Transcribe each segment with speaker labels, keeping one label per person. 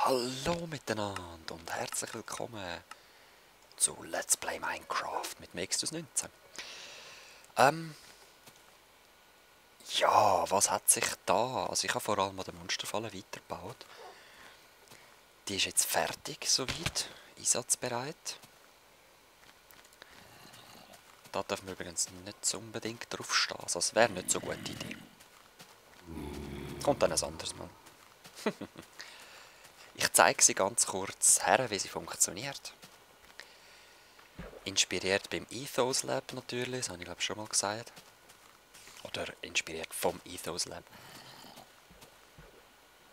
Speaker 1: Hallo miteinander und herzlich willkommen zu Let's Play Minecraft mit Mixtus 19. Ja, was hat sich da? Also ich habe vor allem an der Monsterfalle weitergebaut. Die ist jetzt fertig, soweit, einsatzbereit. Da dürfen wir übrigens nicht so unbedingt drauf stehen, also das wäre nicht so eine gute Idee. Kommt dann ein anderes Mal. Ich zeige sie ganz kurz her, wie sie funktioniert. Inspiriert beim Ethos Lab natürlich, das habe ich glaube schon mal gesagt. Oder inspiriert vom Ethos Lab.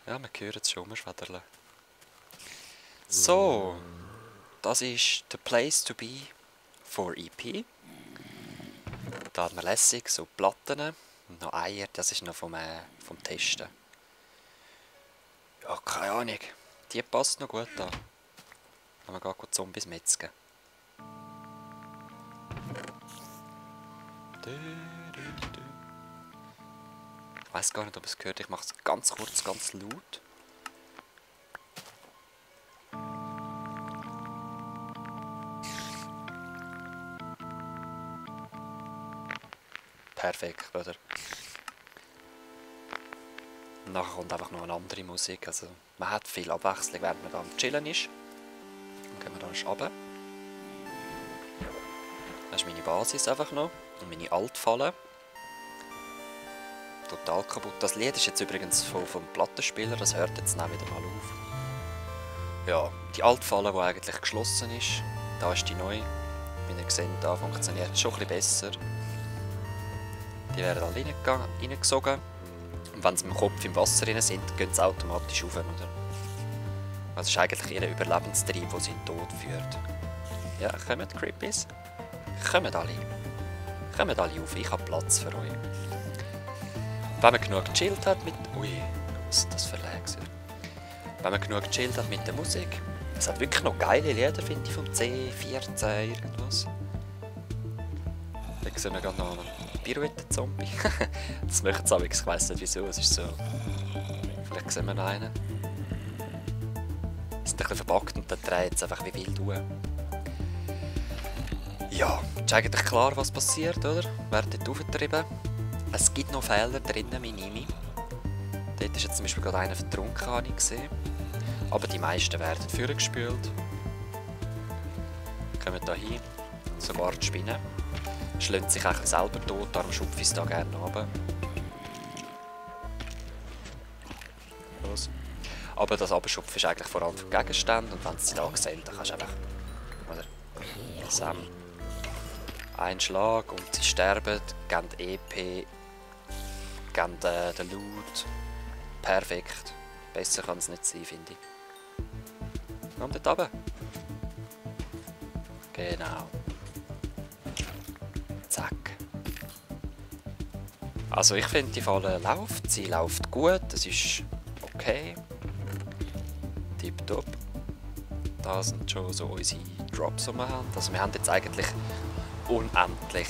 Speaker 1: Ja, wir hören es schon umschwäderle. So, das ist the place to be for EP. Da hat man lässig so Platten und noch Eier, das ist noch vom Testen. Ja, keine Ahnung. Die passt noch gut an. Wenn wir gerade Zombies metzgen. Ich weiß gar nicht, ob es gehört. Ich mache es ganz kurz, ganz laut. Perfekt, oder? Und nachher kommt einfach noch eine andere Musik. Also man hat viel Abwechslung, während man da am Chillen ist. Dann gehen wir da runter. Das ist meine Basis einfach noch. Und meine Altfalle. Total kaputt. Das Lied ist jetzt übrigens vom Plattenspieler, das hört jetzt dann wieder mal auf. Ja, die Altfalle, die eigentlich geschlossen ist, da ist die neue. Wie ihr seht, da funktioniert es schon ein bisschen besser. Die werden alle reingesogen. Und wenn sie mit dem Kopf im Wasser drin sind, gehen sie automatisch rauf, oder? Das ist eigentlich ihr Überlebenstrieb, der sie in den Tod führt. Ja, kommt Creepies. Kommt alle. Kommt alle auf, ich habe Platz für euch. Wenn man genug gechillt hat mit... Ui, was ist das für Lag? Wenn man genug gechillt hat mit der Musik... Es hat wirklich noch geile Lieder, finde ich, vom C14 irgendwas. Da sehen wir gerade noch einen Pirouette-Zombie. Das möchte es, ich weiss nicht wieso, es ist so... Vielleicht sehen wir noch einen. Ist ein bisschen verpackt und dann dreht es einfach wie wild durch. Ja, ist eigentlich klar, was passiert, oder? Wird dort aufgetrieben. Es gibt noch Fehler drinnen, Minimi. Dort ist jetzt zum Beispiel gerade einer vertrunken, habe ich gesehen. Aber die meisten werden vorgespült. Kommen da hin. Sogar die Spinnen. Schlönt sich eigentlich selber tot, darum schupfe ich es da gerne runter. Los. Aber das Abschupfen ist eigentlich vor allem für Gegenstände. Und wenn sie da sehen, dann kannst du einfach... Oder? Sam. Ein Schlag und sie sterben, geben EP, geben den Loot. Perfekt. Besser kann es nicht sein, finde ich. Komm dort runter. Genau. Zack. Also ich finde, die Falle läuft. Sie läuft gut. Es ist okay. Tipptopp. Da sind schon so unsere Drops, die wir haben. Also wir haben jetzt eigentlich unendlich...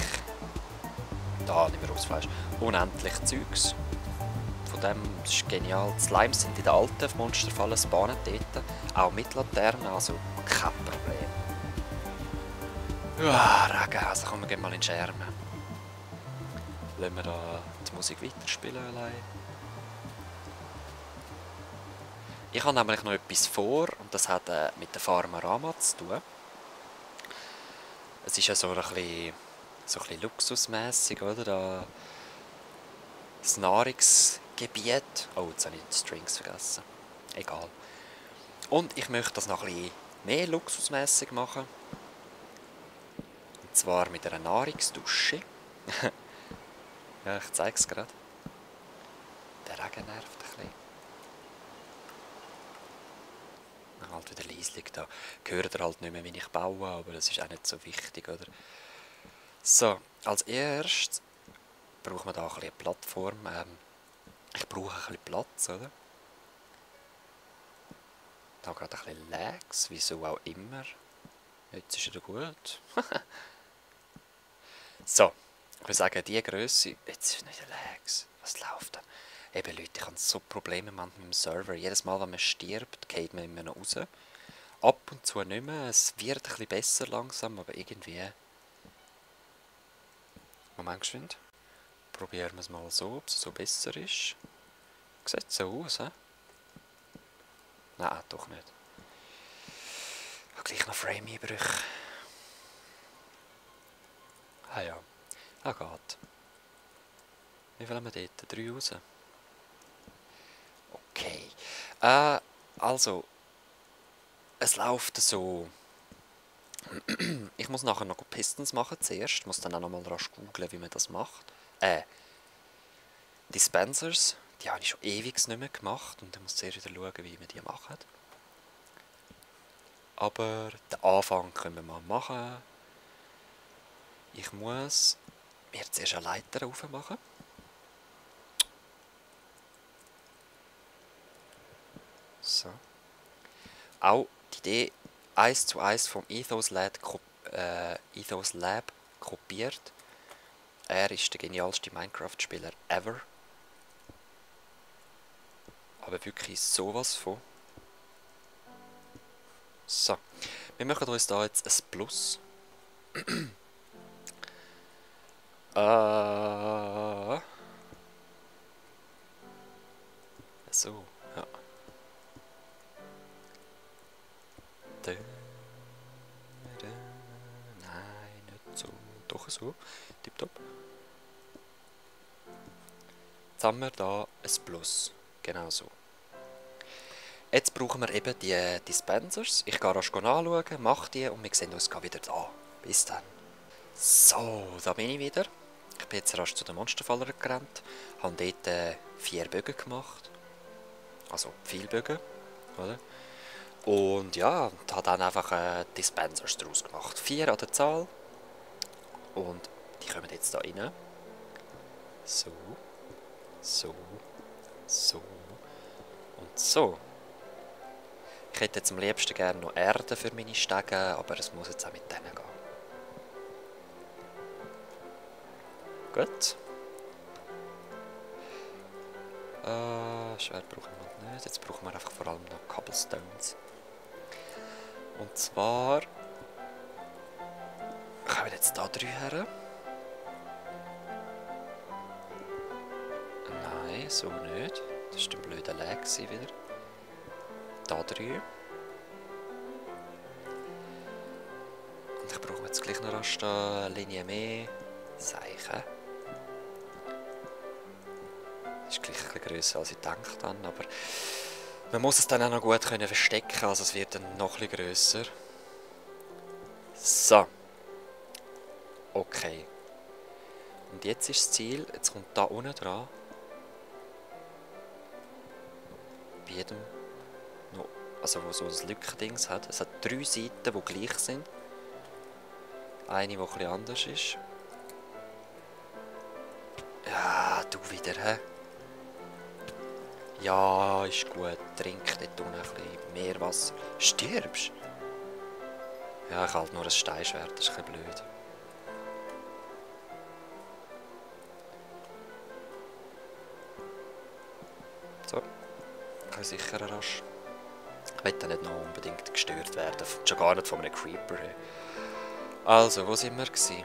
Speaker 1: Da, nicht mehr Rostfleisch. Unendlich Zeugs. Von dem ist genial. Die Slimes sind in der alten Monsterfalle spawnen dort. Auch mit Laternen, also kein Problem. Ja, Regen, also kommen wir mal in den Schermen. Lassen wir da die Musik weiterspielen allein. Ich habe nämlich noch etwas vor und das hat mit der Farmerama zu tun. Es ist ja so ein bisschen luxusmässig, oder? Da das Nahrungsgebiet. Oh, jetzt habe ich die Strings vergessen. Egal. Und ich möchte das noch ein bisschen mehr luxusmäßig machen. Und zwar mit einer Nahrungsdusche. Ja, ich zeige es gerade. Der Regen nervt ein bisschen. Halt wieder leislich da. Hört ihr halt nicht mehr, wie ich baue, aber das ist auch nicht so wichtig, oder? So, als erstes braucht man da ein bisschen eine Plattform. Ich brauche ein bisschen Platz, oder? Da gerade ein bisschen Lags, wieso auch immer. Jetzt ist er gut. So, ich würde sagen, die Größe. Jetzt ist nicht Lags. Was läuft da? Eben Leute, ich habe so Probleme mit dem Server. Jedes Mal, wenn man stirbt, geht man immer noch raus. Ab und zu nicht mehr. Es wird ein bisschen besser langsam, aber irgendwie... Moment geschwind. Probieren wir es mal so, ob es so besser ist. Sieht so aus, hä? Nein, doch nicht. Ich habe gleich noch Frame-Einbrüche. Ah ja. Ah, geht. Wie viel haben wir dort? 3 raus? Okay. Also... Es läuft so... Ich muss nachher noch Pistons machen zuerst. Ich muss dann auch noch mal rasch googlen, wie man das macht. Dispensers. Die habe ich schon ewig nicht mehr gemacht. Und ich muss zuerst wieder schauen, wie wir die machen. Aber den Anfang können wir mal machen. Ich muss mir zuerst eine Leiter aufmachen. So. Auch die Idee 1:1 vom Ethos Lab kopiert. Er ist der genialste Minecraft-Spieler ever. Aber wirklich sowas von. So. Wir machen uns da jetzt ein Plus. So, ja. Nein, nicht so. Doch so. Tipptopp. Jetzt haben wir da ein Plus. Genau so. Jetzt brauchen wir eben die Dispensers. Ich gehe rasch anschauen, mache die und wir sehen uns wieder da. Bis dann. So, da bin ich wieder. Ich bin jetzt rasch zu den Monsterfaller gerannt. Habe dort 4 Bögen gemacht. Also viele Bögen, oder? Und ja, und habe dann einfach Dispensers daraus gemacht. 4 an der Zahl. Und die kommen jetzt da rein. So. So. So. Und so. Ich hätte jetzt am liebsten gerne noch Erde für meine Stege, aber es muss jetzt auch mit denen gehen. Gut. Schwert brauchen wir nicht. Jetzt brauchen wir einfach vor allem noch Cobblestones. Und zwar... kommen wir jetzt da 3 her. Nein, so nicht. Das war der blöde Lag wieder. Da 3. Und ich brauche jetzt gleich noch rasch eine Linie mehr. Seichen. Ist gleich ein bisschen grösser als ich gedacht habe, aber man muss es dann auch noch gut verstecken, also es wird dann noch ein bisschen grösser. So. Okay. Und jetzt ist das Ziel, jetzt kommt da unten dran. Bei jedem noch, also wo so ein Lückendings hat. Es hat 3 Seiten, die gleich sind. Eine, die etwas anders ist. Ja, du wieder, hä? Ja, ist gut. Trink dort unten ein bisschen mehr Wasser. Stirbst? Ja, ich halte nur ein Steinschwert, das ist ein bisschen blöd. So. Ich bin sicher rasch. Ich will dann nicht noch unbedingt gestört werden. Schon gar nicht von einem Creeper. Also, wo sind wir gewesen?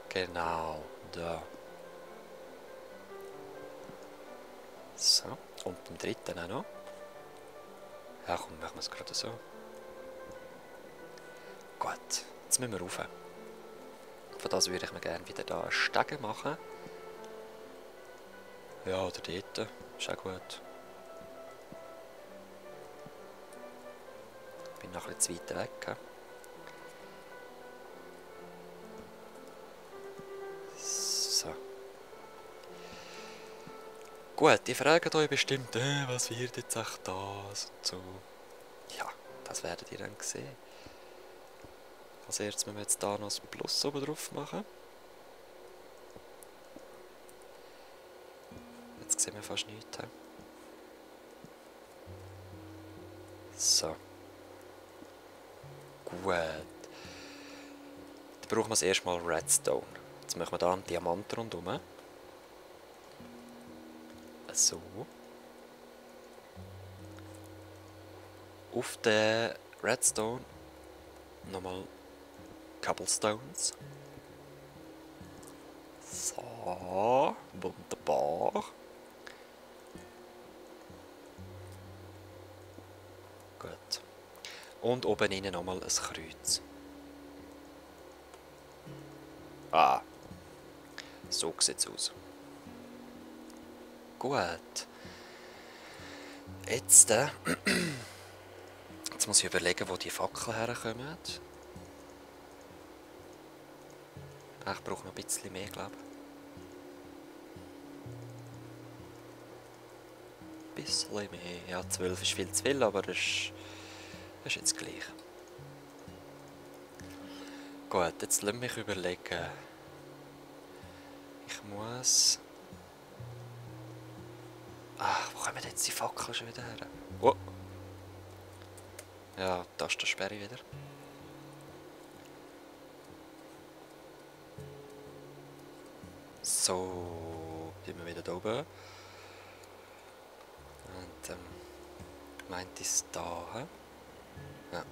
Speaker 1: Genau, da. So, und beim dritten auch noch. Ja komm, machen wir es gerade so. Gut, jetzt müssen wir rauf. Von das würde ich mir gerne wieder da Stege machen. Ja, oder dort. Ist auch gut. Bin noch ein bisschen zu weit weg. He? So. Gut, die fragen euch bestimmt, was wird jetzt echt das und so. Ja, das werdet ihr dann sehen. Als erstes müssen wir jetzt da noch ein Plus oben drauf machen. Jetzt sehen wir fast nichts. He? So. Gut. Dann brauchen wir erstmal Redstone. Jetzt machen wir da einen Diamant rundherum. So. Auf der Redstone nochmal Cobblestones. So, wunderbar. Gut. Und oben innen nochmal ein Kreuz. Ah, so sieht es aus. Gut. Jetzt, jetzt muss ich überlegen, wo die Fackeln herkommen. Ich brauche noch ein bisschen mehr, glaube ich. Ein bisschen mehr. Ja, 12 ist viel zu viel, aber das ist jetzt gleich. Gut, jetzt lass mich überlegen. Ich muss... Ach, wo kommen jetzt die Fackeln schon wieder her? Oh. Ja, Tastensperre wieder. So, sind wir wieder da oben. Und meint es da, he? Ja.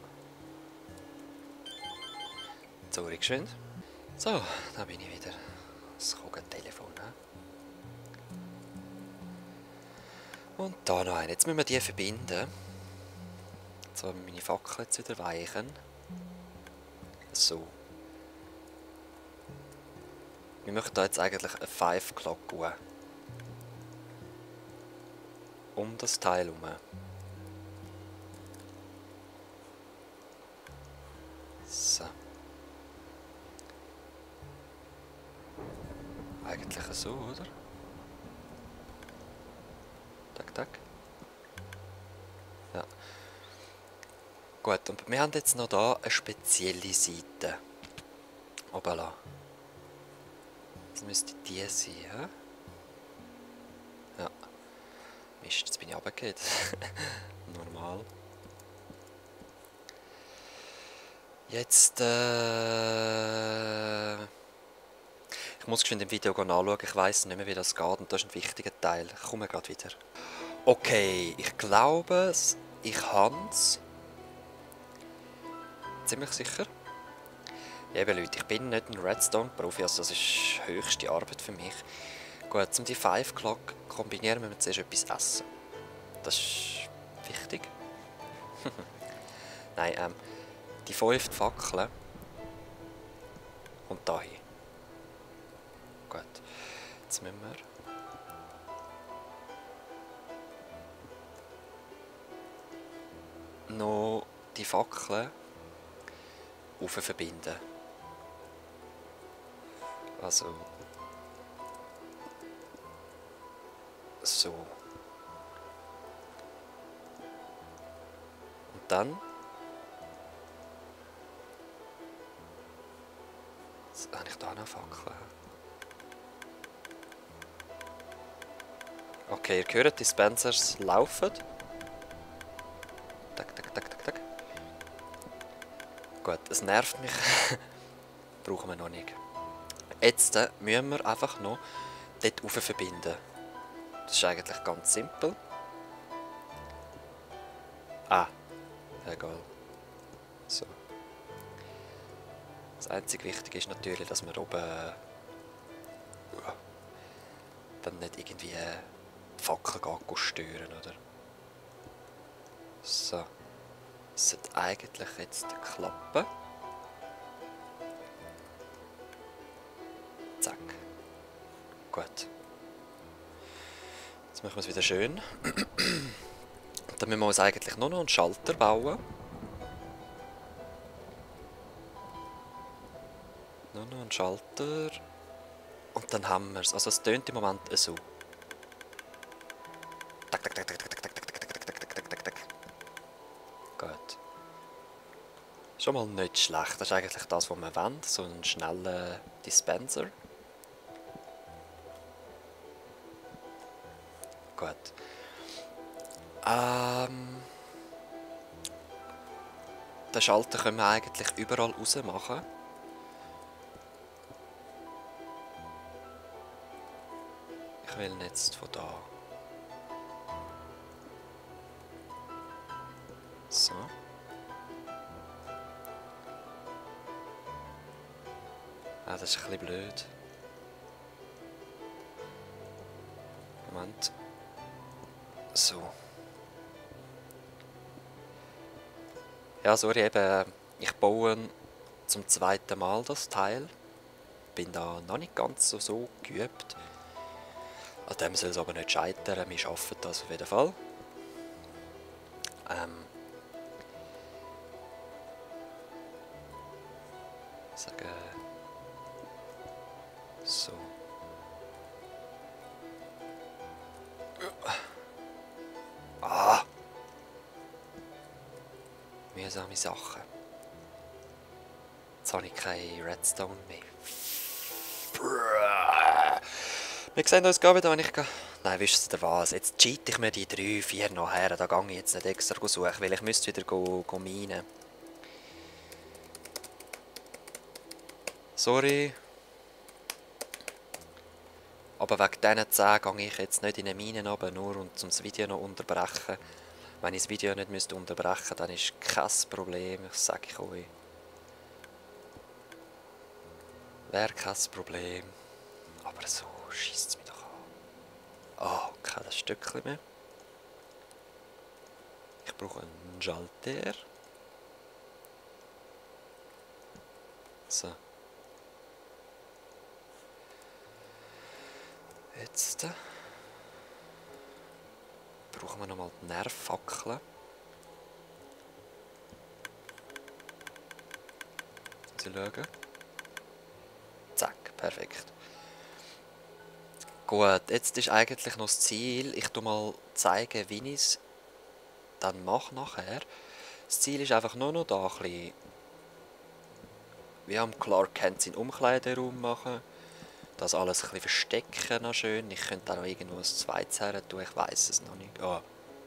Speaker 1: Sorry, geschwind. So, da bin ich wieder. Das Telefon, he? Und da noch einen. Jetzt müssen wir die verbinden. So, meine Fackel jetzt wieder weichen. So. Wir möchten da jetzt eigentlich eine 5 Clock um das Teil herum. So. Eigentlich so, oder? Tak. Ja. Gut, und wir haben jetzt noch da eine spezielle Seite. Obala. Das müsste die sein, he? Ja. Mist, jetzt bin ich runtergefallen. Normal. Jetzt, ich muss geschwind im Video anschauen, ich weiss nicht mehr, wie das geht und das ist ein wichtiger Teil. Ich komme gerade wieder. Okay, ich glaube, ich habe es. Ziemlich sicher. Ja, eben Leute, ich bin nicht ein Redstone-Profi, also das ist höchste Arbeit für mich. Gut, um die 5 Clock kombinieren, müssen wir zuerst etwas essen. Das ist wichtig. Nein, die 5 Fackeln und dahin. Gut, jetzt müssen wir... noch die Fackeln verbinden. Also so. Und dann habe ich da noch Fackeln. Okay, ihr hört, die Dispensers laufen. Tak. Gut, es nervt mich. Brauchen wir noch nicht. Jetzt müssen wir einfach noch dort rauf verbinden. Das ist eigentlich ganz simpel. Ah, egal. So. Das einzige Wichtige ist natürlich, dass wir oben dann nicht irgendwie die Fackel stören, oder? So. Das sollte eigentlich jetzt klappen. Zack. Gut. Jetzt machen wir es wieder schön. Dann müssen wir uns eigentlich nur noch einen Schalter bauen. Nur noch einen Schalter. Und dann haben wir es. Also es tönt im Moment so. Tak. Gut. Schon mal nicht schlecht. Das ist eigentlich das, was wir wollen. So einen schnellen Dispenser. Gut. Den Schalter können wir eigentlich überall raus machen. Ich will ihn jetzt von da. So. Ah, das ist ein bisschen blöd. Moment. So. Ja, sorry, eben, ich baue zum zweiten Mal das Teil. Bin da noch nicht ganz so geübt. An dem soll es aber nicht scheitern, wir schaffen das auf jeden Fall. Sagen. So. Ah! Mühsame Sachen. Jetzt habe ich keine Redstone mehr. Wir sehen uns wieder, wenn ich gehe. Nein, wisst ihr was? Jetzt cheat ich mir die 3, 4 nachher. Da gehe ich jetzt nicht extra suchen, weil ich müsste wieder go minen. Sorry. Aber wegen diesen 10 gehe ich jetzt nicht in eine Mine runter, nur um das Video noch unterbrechen. Wenn ich das Video nicht unterbrechen müsste, dann ist kein Problem, das sage ich euch. Wäre kein Problem. Aber so schießt es mich doch an. Oh, kein Stückchen mehr. Ich brauche einen Schalter. So. Jetzt brauchen wir nochmal die Nervfackeln. Sie schauen. Zack, perfekt. Gut, jetzt ist eigentlich noch das Ziel. Ich tu mal zeigen, wie ich es dann mache nachher. Das Ziel ist einfach nur noch da ein bisschen wie am Clark Kent seinen Umkleideraum machen. Das alles ein bisschen verstecken noch schön. Ich könnte auch noch irgendwo ein zweites her tun, ich weiss es noch nicht. Oh,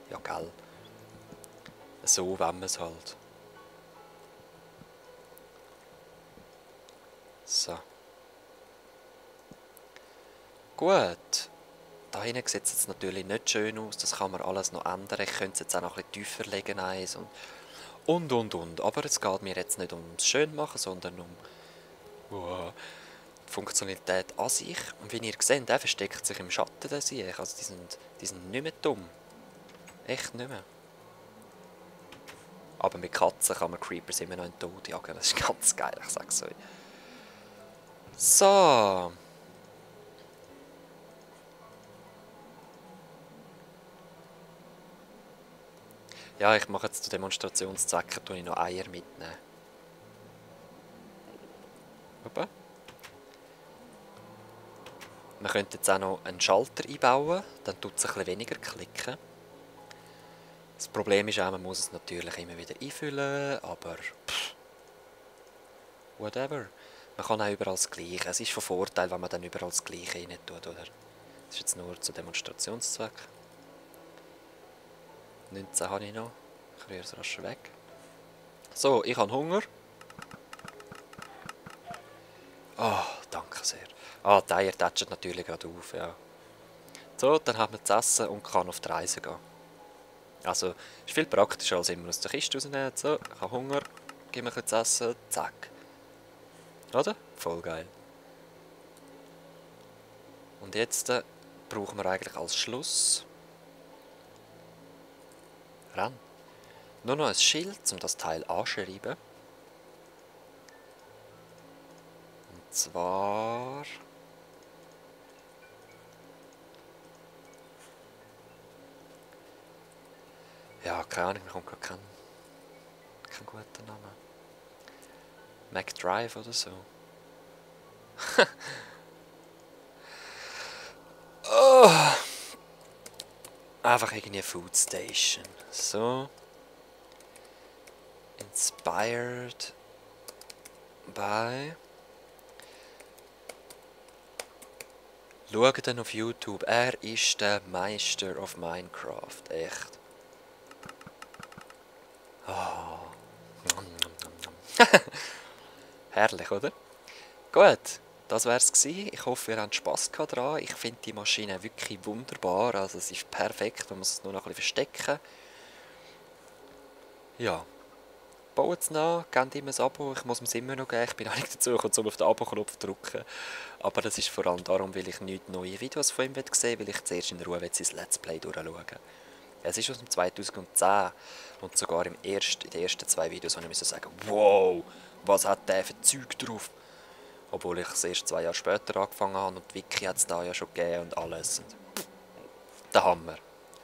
Speaker 1: ja gell. So wollen wir es halt. So. Gut. Da hinten sieht es jetzt natürlich nicht schön aus. Das kann man alles noch ändern. Ich könnte es jetzt auch noch ein bisschen tiefer legen. Und. Aber es geht mir jetzt nicht ums Schönmachen, sondern um die Funktionalität an sich. Und wie ihr seht, der versteckt sich im Schatten. Also die sind nicht mehr dumm. Echt nicht mehr. Aber mit Katzen kann man Creepers immer noch in den Tod jagen. Das ist ganz geil, ich sag's euch. So. Ja, ich mache jetzt zu Demonstrationszwecken noch Eier mitnehmen. Opa. Man könnte jetzt auch noch einen Schalter einbauen, dann tut es ein bisschen weniger klicken. Das Problem ist auch, man muss es natürlich immer wieder einfüllen, aber whatever. Man kann auch überall das Gleiche. Es ist von Vorteil, wenn man dann überall das Gleiche rein tut, oder? Das ist jetzt nur zu Demonstrationszwecken. 19 habe ich noch. Ich rühre es rasch weg. So, ich habe Hunger. Oh, danke sehr. Ah, die Eier tätschen natürlich gerade auf, ja. So, dann haben wir zu essen und kann auf die Reise gehen. Also, ist viel praktischer, als immer aus der Kiste rausnehmen. So, ich habe Hunger, gib mir etwas zu essen, zack. Oder? Voll geil. Und jetzt brauchen wir eigentlich als Schluss nur noch ein Schild, um das Teil anzuschreiben. Und zwar... Ja, keine Ahnung, mir kommt gerade kein guter Name. McDrive oder so. Oh. Einfach irgendwie Food Station. So. Inspired by... Schaut dann auf YouTube. Er ist der Meister of Minecraft. Echt. Oh. Herrlich, oder? Gut, das wär's gewesen. Ich hoffe, ihr habt Spass daran. Ich finde die Maschine wirklich wunderbar. Also es ist perfekt, man muss es nur noch ein bisschen verstecken. Ja, baut es nach, gebt ihm ein Abo, ich muss es immer noch geben, ich bin auch nicht dazu gekommen, um auf den Abo-Knopf zu drücken. Aber das ist vor allem darum, weil ich nicht neue Videos von ihm sehen will, weil ich zuerst in Ruhe sein Let's Play durchschauen. Es ist aus dem 2010 und sogar in den ersten 2 Videos habe ich sagen, wow, was hat der für Zeug drauf? Obwohl ich es erst 2 Jahre später angefangen habe und die Wiki hat es da ja schon gegeben und alles. Und der Hammer.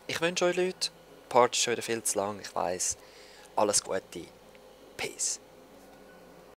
Speaker 1: Ich wünsche euch Leute, die Party ist schon wieder viel zu lang, ich weiss. Alles Gute. Peace.